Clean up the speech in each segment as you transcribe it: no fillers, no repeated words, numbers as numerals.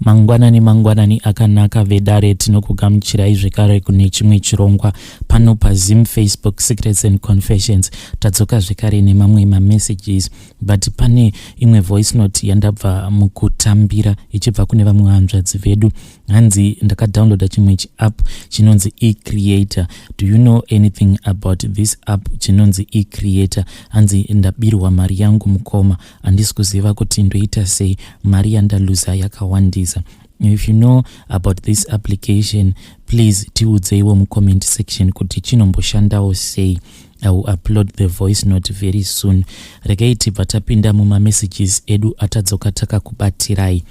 Mangwanani mangwanani akanaka vedare, tinokugamuchirai zvekare kune chimwe chirongwa pano paZim Facebook Secrets and Confessions. Tadzoka zvekare nemamwe mamessages, but pane imwe voice note yandabva mukutambira ichibva kune vamwe hanzvadzi vedu. Hanzi ndakadownloada chimwe chiapp chinonzi eCreator. Do you know anything about this app chinonzi eCreator? Hanzi ndabirwa mari yangu mukoma, handisi kuziva kuti ndoita sei, mari yandaluza yakawandisa. If you know about this application, please tiudzeiwo mucomment section kuti chinomboshandawo sei. I will upload the voice note very soon. Regai tibva tapinda mumamessages edu atadzoka takakubatirai.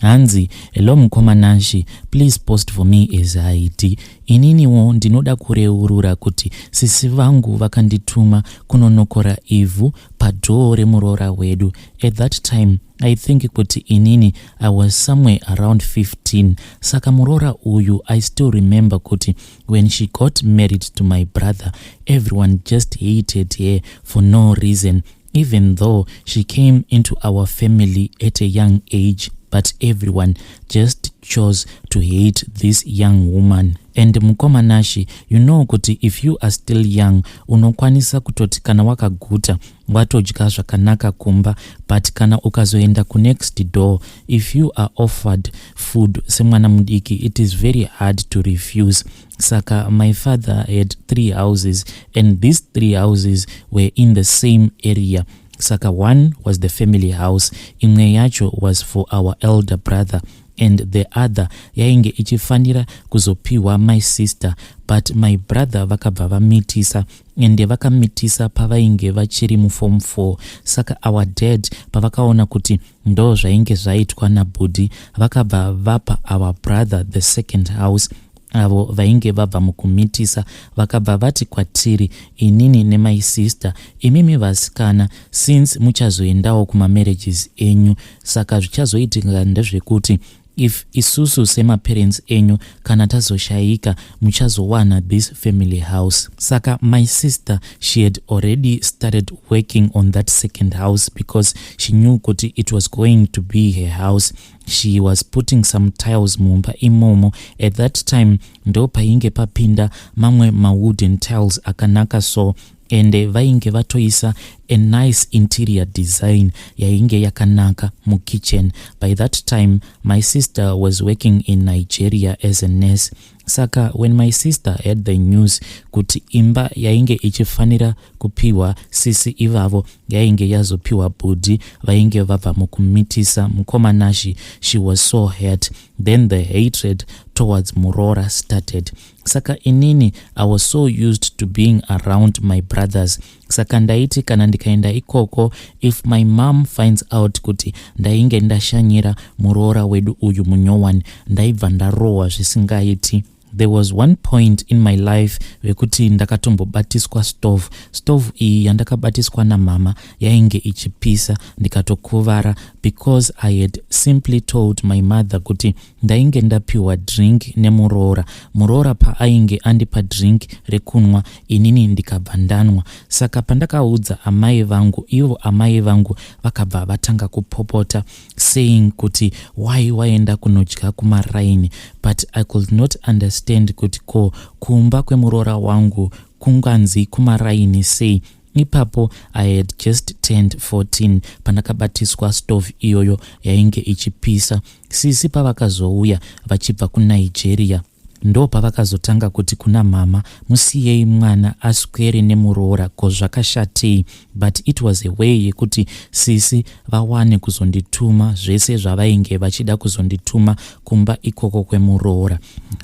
Hanzi, "Hello mukoma Nashi, please post for me as ID. Ininiwo ndinoda kureurura kuti sisi vangu vakandituma kunonokora ivhu padoor remuroora wedu. At that time, I think kuti inini I was somewhere around 15. Saka muroora uyu, I still remember kuti when she got married to my brother, everyone just hated her for no reason, even though she came into our family at a young age, but everyone just chose to hate this young woman. And mukoma Nashi, you know kuti if you are still young, unokwanisa kutoti kana wakaguta watodya zvakanaka kumba, but kana ukazoenda kunext door, if you are offered food semwana mudiki, it is very hard to refuse. Saka my father had three houses, and these three houses were in the same area. Saka one was the family house, imwe yacho was for our elder brother, and the other yainge ichifanira kuzopiwa my sister, but my brother vakabva vamitisa, ende vakamitisa pavainge vachiri muform 4. Saka our dad pavakaona kuti ndo zvainge zvaitwa nabhudhi, vakabva vapa our brother the second house. Avo vainge vabva mukumitisa vakabva vati kwatiri, inini nemy sister, 'Imimi vasikana, since muchazoendawo kumamarriages enyu, saka zvichazoitika ndezvekuti if isusu semaparents enyu kana tazoshayika, muchazowana this family house.' Saka my sister, she had already started working on that second house because she knew kuti it was going to be her house. She was putting some tiles mumba imomo. At that time ndo painge papinda mamwe mawooden tiles akanaka so, ende vainge vatoisa a nice interior design yainge yakanaka mukitchen. By that time my sister was working in Nigeria as a nurse. Saka when my sister had the news kuti imba yainge ichifanira kupiwa sisi ivavo yainge yazopiwa bhudhi vainge vabva mukumitisa, mukoma Nashi, she was so hurt. Then the hatred towards muroora started. Saka inini I was so used to being around my brothers, saka ndaiti kana ndikaenda ikoko, if my mom finds out kuti ndainge ndashanyira muroora wedu uyu munyowani, ndaibva ndarohwa zvisingaiti. There was one point in my life vekuti ndakatombobatiswa stove. Stove iyi yandakabatiswa namama yainge ichipisa, ndikatokuvara because I had simply told my mother kuti ndainge ndapiwa drink nemuroora. Muroora paainge andipa drink rekunwa, inini ndikabva ndanwa. Saka pandakaudza amai vangu, ivo amai vangu vakabva vatanga kupopota, saying kuti why waenda kunodya kumaraini? But I could not understand kuti ko kumba kwemuroora wangu kunganzi kumaraini sei? Ipapo I had just turned 14 pandakabatiswa stove iyoyo yainge ichipisa. Sisi pavakazouya vachibva kuNigeria, ndo pavakazotanga kuti kuna mama, 'Musiyei mwana aswere nemuroora, ko zvakashatei?' But it was a way yekuti sisi vawane kuzondituma zvese zvavainge vachida kuzondituma kumba ikoko kwemuroora,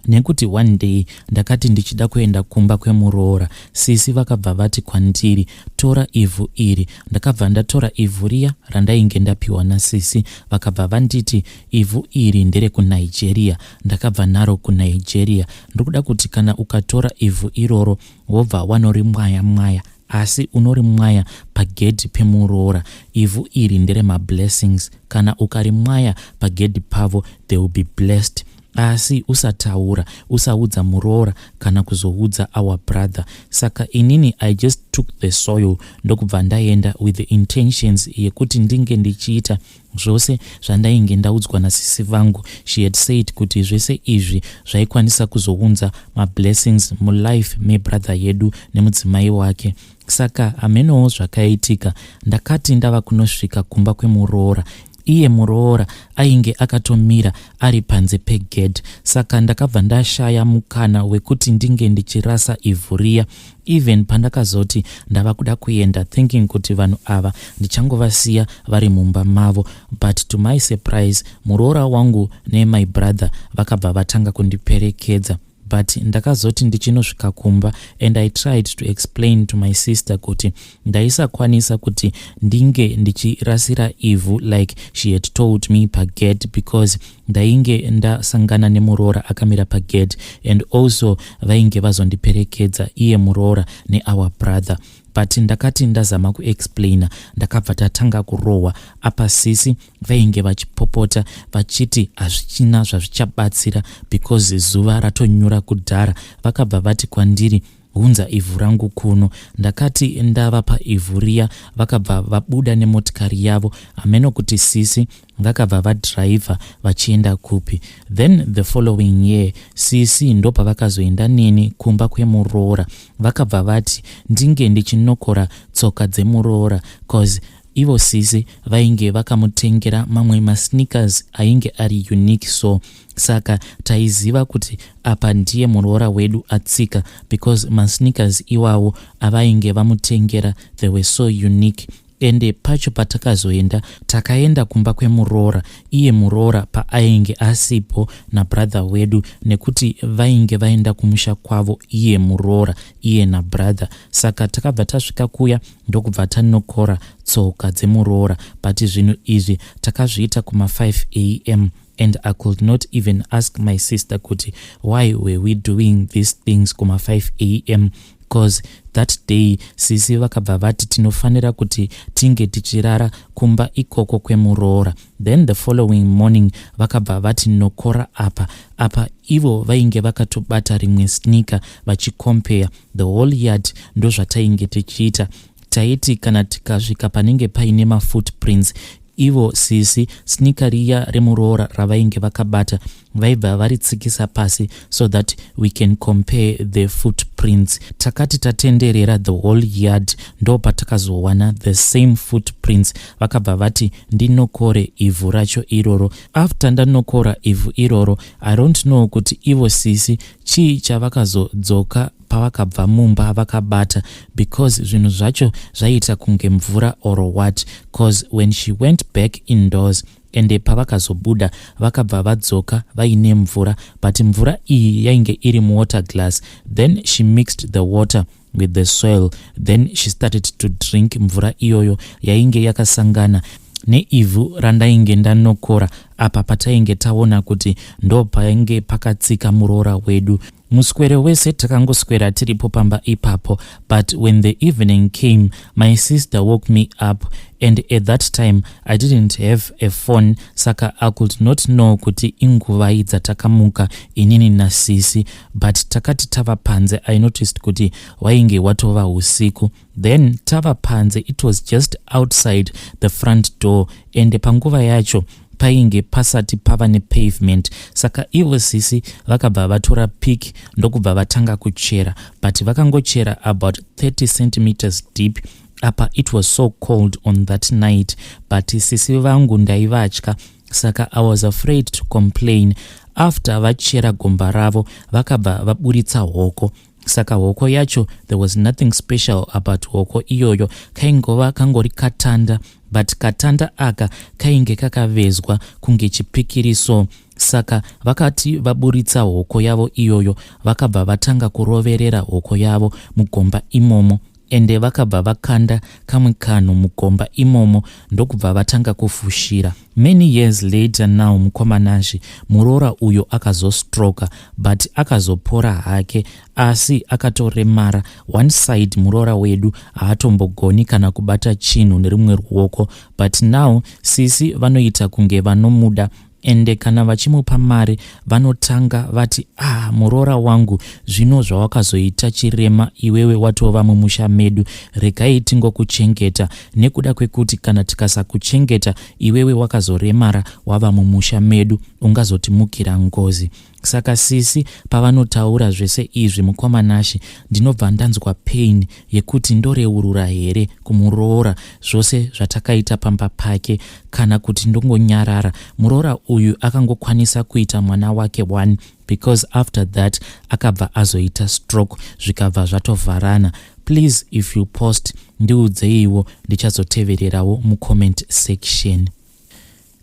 nekuti one day ndakati ndichida kuenda kumba kwemuroora, sisi vakabva vati kwandiri, 'Tora ivhu iri.' Ndakabva ndatora ivhu riya randainge ndapiwa nasisi. Vakabva vanditi, 'Ivhu iri nderekunigeria, ndakabva naro kuNigeria. Ndiri kuti kana ukatora ivhu iroro, wobva wanorimwaya mwaya, asi unorimwaya pagedhi pemuroora. Ivhu iri nderemablessings. Kana ukarimwaya pagedhi pavo, they will be blessed.' Asi usataura, usaudza muroora kana kuzoudza our brother. Saka inini I just took the soil, ndokubva ndaenda with the intentions yekuti ndinge ndichiita zvose zvandainge ndaudzwa nasisi vangu. She had said kuti zvese izvi zvaikwanisa kuzounza mablessings mulife mebrother yedu nemudzimai wake. Saka hamenowo zvakaitika. Ndakati ndava kunosvika kumba kwemuroora, iye muroora ainge akatomira ari panze pegedhi. Saka ndakabva ndashaya mukana wekuti ndinge ndichirasa ivhu riya. Even pandakazoti ndava kuda kuenda, thinking kuti vanhu ava ndichangovasiya vari mumba mavo, but to my surprise, muroora wangu nemy brother vakabva vatanga kundiperekedza. But ndakazoti ndichinosvika kumba and I tried to explain to my sister kuti ndaisakwanisa kuti ndinge ndichirasira ivhu like she had told me pagate, because ndainge ndasangana nemuroora akamira pagate, and also vainge vazondiperekedza, iye muroora neour brother. But ndakati ndazama kuexplaina, ndakabva tatanga kurohwa. Apa sisi vainge vachipopota vachiti hazvichina zvazvichabatsira because zuva ratonyura kudhara. Vakabva vati kwandiri, "Hunza ivhu rangu kuno." Ndakati ndava paivhu riya, vakabva vabuda nemotikari yavo. Hameno kuti sisi vakabva vadhiraivha vachienda kupi. Then the following year, sisi ndopavakazoenda neni kumba kwemuroora. Vakabva vati ndinge ndichinokora tsoka dzemuroora, cause ivo sisi vainge vakamutengera mamwe masneakers ainge ari unique. So saka taiziva kuti apa ndiye muroora wedu atsika, because masneakers iwawo avainge vamutengera, they were so unique. Ende pacho patakazoenda, takaenda kumba kwemuroora, iye muroora paainge asipo nabrother wedu, nekuti vainge vaenda kumusha kwavo, iye muroora, iye nabrother. Saka takabva tasvika kuya, ndokubva tanokora tsoka dzemuroora. But zvinhu izvi takazviita kuma5 am, and I could not even ask my sister kuti why were we doing these things kuma5 am, because that day sisi vakabva vati tinofanira kuti tinge tichirara kumba ikoko kwemuroora. Then the following morning vakabva vati nokora apa. Apa ivo vainge vakatobata rimwe sneaker vachicompare the whole yard. Ndozvatainge tichiita. Taiti kana tikasvika panenge paine mafootprints, ivo sisi sneaker riya remuroora ravainge vakabata vaibva varitsikisa pasi so that we can compare the footprints. Takati tatenderera the whole yard, ndo patakazowana the same footprints. Vakabva vati ndinokore ivhu racho iroro. After ndanokora ivhu iroro, I don't know kuti ivo sisi chii chavakazodzoka pavakabva mumba vakabata, because zvinhu zvacho zvaiita kunge mvura or what, cause when she went back indoors, ende pavakazobuda, vakabva vadzoka vaine mvura, but mvura iyi yainge iri muwater glass. Then she mixed the water with the soil, then she started to drink mvura iyoyo yainge yakasangana neivhu randainge ndanokora apa patainge taona kuti ndo painge pakatsika muroora wedu. Muswere wese takangoswera tiripo pamba ipapo. But when the evening came, my sister woke me up, and at that time I didn't have a phone, saka I could not know kuti inguvai dzatakamuka inini nasisi. But takati tava panze, I noticed kuti wainge watova usiku. Then tava panze, it was just outside the front door, and panguva yacho painge pasati pava nepavement. Saka ivo sisi vakabva vatora pick, ndokubva vatanga kuchera, but vakangochera about 30 centimeters deep. Apa it was so cold on that night, but sisi vangu ndaivatya, saka I was afraid to complain. After vachera gomba ravo, vakabva vaburitsa hoko. Saka hoko yacho, there was nothing special about hoko iyoyo. Kaingova kangori katanda, but katanda aka kainge kakavezwa kunge chipikiriso. Saka vakati vaburitsa hoko yavo iyoyo, vakabva vatanga kuroverera hoko yavo mugomba imomo, ende vakabva vakanda kamwe kanhu mugomba imomo, ndokubva vatanga kufushira. Many years later now, mukomanazvi, muroora uyo akazostroka, but akazopora hake, asi akatoremara one side. Muroora wedu haatombogoni kana kubata chinhu nerimwe ruoko, but now sisi vanoita kunge vanomuda. Ende kana vachimupa mari vanotanga vati, ah, muroora wangu, zvino zvawakazoita chirema iwewe watova mumusha medu, regai tingokuchengeta, nekuda kwekuti kana tikasakuchengeta iwewe wakazoremara wava mumusha medu ungazotimukira ngozi. Saka sisi pavanotaura zvese izvi mukoma Nashy ndinobva ndanzwa pain yekuti ndoreurura here kumuroora zvose zvatakaita pamba pake kana kuti ndongonyarara. Muroora uyu akangokwanisa kuita mwana wake one because after that akabva azoita stroke zvikabva zvatovharana. Please if you post ndiudzeiwo ndichazotevererawo mucomment section.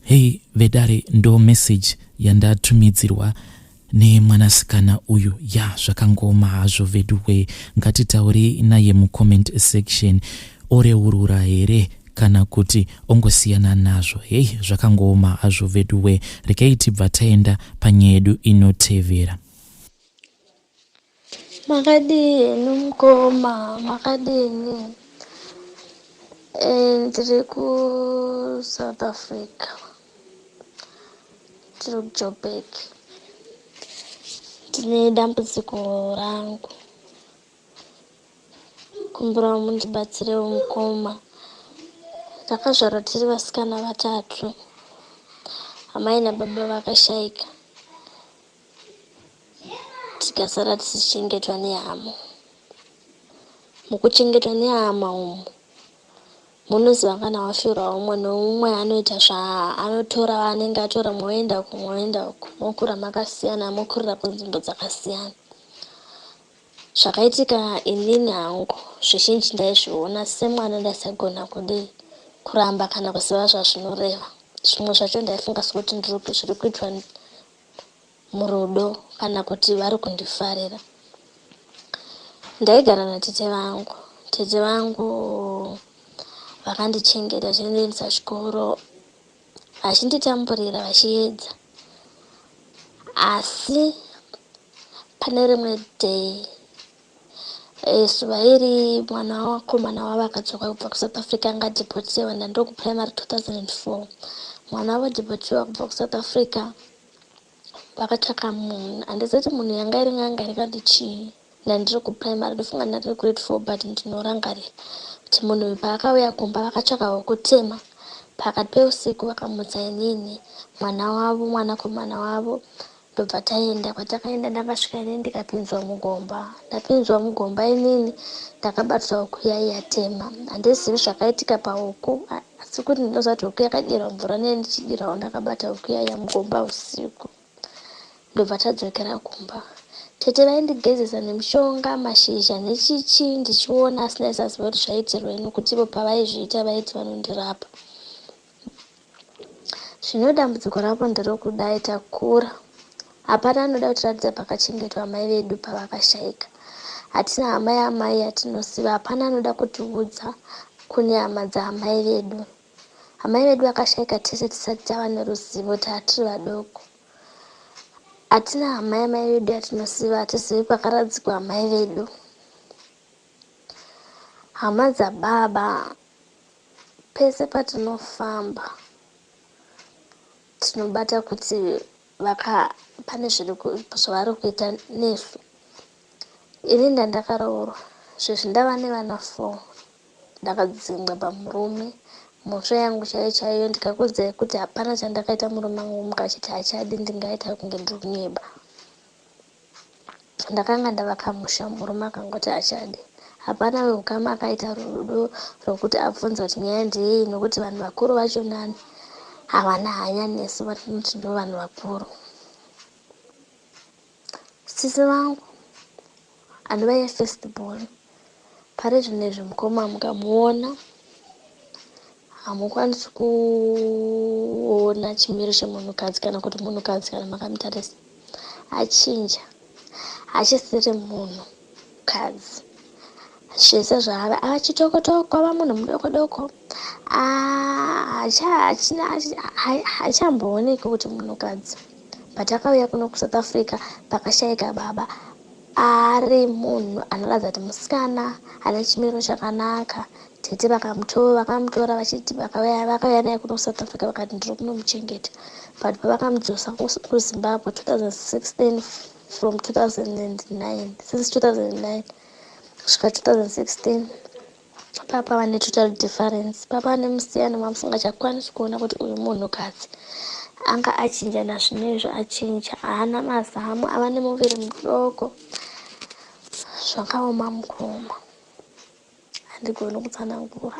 Hey vedare ndo message yandatumidzirwa nemwanasikana uyu ya zvakangooma hazvo veduwee ngatitaurei naye mucomment section oreurura here kana kuti ongosiyana nazvo hei zvakangooma hazvo veduwee regai tibva taenda panyaya yedu inotevera. Makadii henyu mukoma makadini eh, ndiri kuSouth Africa ndiri kuJoburg ndine dambudziko rangu kumbirawo mundibatsirewo mukoma takazvarwa tiri vasikana vatatu amai nababa vakashaika tikasara tichichengetwa nehama. Mukuchengetwa nehama umu munoziva kana wafirwa umwe neumwe anoita zvaanotora anenge atora mumwe oenda uku mumwe oenda uku mokura makasiyana mokurira kunzvimbo dzakasiyana. Zvakaitika inini hangu zvizhinji ndaizviona semwana ndaisagona kudii kuramba kana kuziva zvazvinoreva. Zvimwe zvacho ndaifunga sekuti zviri kuitwa murudo kana kuti vari kundifarira. Ndaigara natete vangu. Tete vangu vakandichengeta vachindiendesa kuchikoro vachinditamburira vachiedza. Asi pane rimwe day Zuva iri mwana wakomana wavo akadzoka kubva kuSouth Africa anga adhipotiwa ndandiri kuprimary 2004. Mwana wavo adhipotiwa kubva kuSouth Africa vakatsvaka munhu handizivi kuti munhu yanga iri n'anga here kana kuti chii ndandiri kuprimary ndofunga ndandiri grade 4 but ndinorangarira kuti munhu uyu paakauya kumba vakatsvaka wekutema pakati peusiku vakamutsa inini mwana wavo mwanakomana wavo Ndobva taenda kwatakaenda ndakasvika inini ndikapinzwa mugomba. Ndapinzwa mugomba inini ndakabatwa huku yaiya tema. Handizivi zvakaitika pahuku asi kuti ndinoziva kuti huku yakadirwa mvura neni ndichidirawo ndakabata huku yaiya mugomba usiku. Ndobva tadzokera kumba. Tete vaindigezesa nemishonga, mashizha nechichi ndichiona asi ndaisaziva kuti zvaiitirwei nokuti ivo pavaizviita vaiti vanondirapa. Zvino dambudziko rako nderokudai takura hapana anoda kutiratidza pakachengetwa amai vedu pavakashaika. Hatina hama yaamai yatinoziva hapana anoda kutiudza kune hama dzaamai vedu. Amai vedu vakashaika tese tisati tava neruzivo taatiri vadoko. Hatina hama yamai vedu yatinoziva hatizivi pakaradzikwa amai vedu. Hama dzababa Pese patinofamba tinobata kuti vaka pane zvavari kuita nesu. Ini ndandakaroorwa zvezvi ndava nevana four ndakadzingwa pamurume mhosva yangu chaiyo chaiyo ndikakuudzai kuti hapana chandakaita murume wangu mukachiti hachadi ndingaita kunge ndiri kunyeba. Ndakanga ndavaka musha murume akangoti hachadi. Hapana wehukama akaita rudo rwekuti abvunze kuti nyaya ndeyei nokuti vanhu vakuru vacho nani havana hanya nesu vatinoti ndo vanhu vakuru. Sisi vangu anova iye first born pari zvino izvi mukoma mukamuona hamukwanisi kuona chimiro chemunhukadzi kana kuti munhukadzi kana makamutarisa. Achinja hachisiri munhu kadzi zvese zvaave ava chitokotoko ava munhu mudoko doko haachambooneki kuti munhukadzi but akauya kuno kusouth africa pakashaika baba ari munhu anoratidza kuti musikana ane chimiro chakanaka tete vakamutora vachiti vakauya naye kuno kusouth africa vakati ndiri kunomuchengeta. But pavakamudzosa kuZimbabwe 2016, from 2009, since 2009 kusvika 2016, papa netotal difference. Papa nemusiyano mamusingachakwanisi kuona kuti uyu munhukadzi anga achinja nazvinezvo achinja. Haana mazamu, ava nemuviri mudoko. Zvakaoma mukoma, handigoni kutsanangura.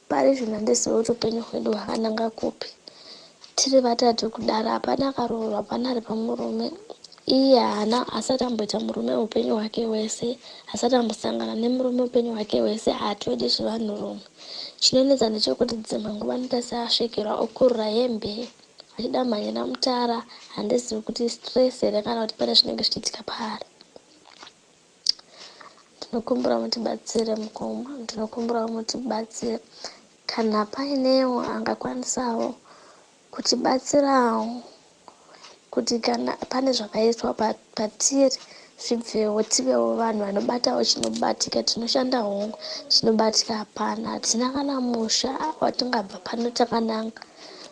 Pari zvino handizivi kuti upenyu hwedu hwakananga kupi. Tiri vatatu kudaro, hapana akaroorwa, hapana ari pamurume. Iye haana, asati amboita murume upenyu hwake hwese, asati ambosangana nemurume upenyu hwake hwese. Haatodi zvevanhurume. Chinonetsa ndechekuti dzimwe nguva anoita seasvikirwa, okurura hembe achida mhanyira mutara. Handizivi kuti stress here kana kuti pane zvinenge zvichiitika paari. Ndinokumbura mutibatsire mukoma, ndinokumbura mutibatsire. Kana painewo angakwanisawo kutibatsirawo kuti kana pane zvakaiswa patiri zvibvewo, tivewo vanhu vanobatawo chinobatika. Tinoshanda hongu, chinobatika hapana. Hatina kana musha watingabva pano takananga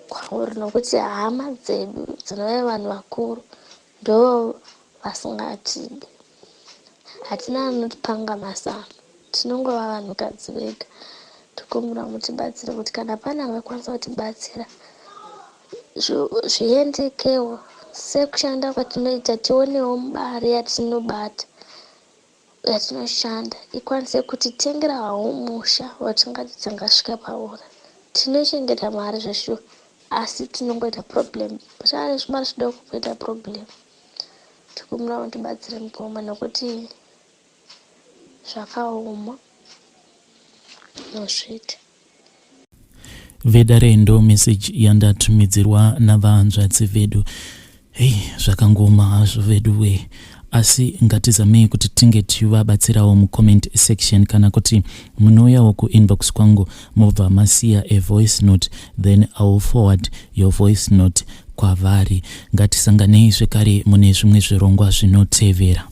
kwauri, nokuti hama dzedu dzinove vanhu vakuru ndo vasingatidi. Hatina anotipanga mazano, tinongova vanhukadzi vega. Tokumbura mutibatsire kuti kana pane angakwanisa kutibatsira zviendekewo sekushanda kwatinoita, tionewo mari yatinobata, yatinoshanda, ikwanise kutitengera hawo musha watingati tingasvika pauri. Tinochengeta mari zveshuwa, asi tinongoita problem tane zvimari zvidoko kuita problem. Tikumbira mutibatsire mukoma, nokuti zvakaoma nosvita. Vedare, ndo message yandatumidzirwa navahanzvadzi vedu. Hei, zvakangoma hazvo vedu we, asi ngatizamei kuti tinge tichivabatsirawo mucomment section, kana kuti munouyawo kuinbox kwangu mobva masiya a voice note, then I will forward your voice note kwavari. Ngatisanganei zvekare mune zvimwe zvirongwa zvinotevera.